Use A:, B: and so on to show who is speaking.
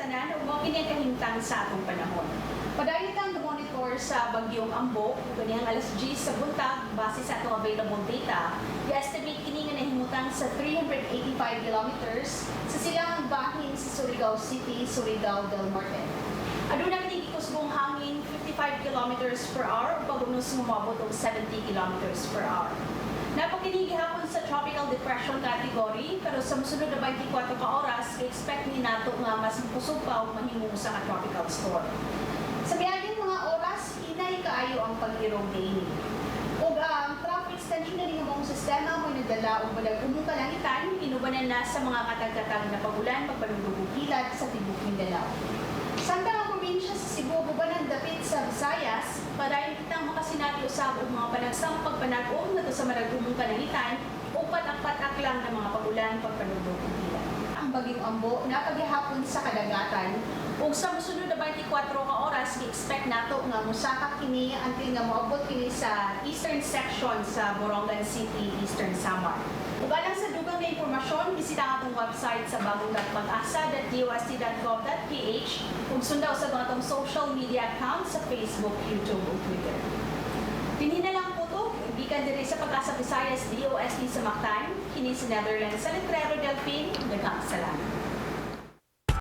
A: tanan ug mao kini ang kahimtang sa atong panahon. Padayon tang monitor sa bagyong Ambo ug ganihang alas 10 sa buntag, base sa atong available data, gi-estimate kini nga nahimutang sa 385 kilometers
B: sa silangang bahin sa Surigao City, Surigao del Norte.
A: Aduna kini gikusgong hangin 55 kilometers per hour ug pag-unos moabot og 70 kilometers per hour. Naa pa kini gihapon sa tropical depression category, pero sa mosunod na 24 ka oras, expect ni nato nga mas kusog pa ug mahimong usa ka tropical storm.
B: Sa miaging mga oras, hinay kaayo ang pag-irog niini. Ug ang trough extension na nga maong sistema mo nagdala og madag-umong kalangitan
A: Kalangitan, inubanan na sa mga katag-katag na pagulan pagpanugdog ug
B: kilat sa tibok Mindanao. Samtang ang probinsya sa Cebu uban ang dapit sa Visayas,
A: padayon kitang makasinati usab og mga panagsang pagpanag-om ngadto sa madag-umong kalangitan o patak-patak lang ng mga pagulan pagpanugdog ug kilat.
B: Ang bagyong Ambo naa pa gihapon sa kadagatan.
A: Ug sa mosunod na 24 ka oras, gi-expect nato
B: nga mosaka kini until nga moabot kini sa
A: eastern section sa Borongan City, Eastern Samar. Ug alang sa dugang na impormasyon, bisita ang atong website sa bagong.pagasa.dost.gov.ph ug sunda usab ang atong social media accounts sa Facebook, YouTube ug Twitter. Dinhi na lang po to, gikan diri sa Pag-asa Visayas DOST sa Mactan, kini si Netherlands sa Letrero Delphine, daghang salamat.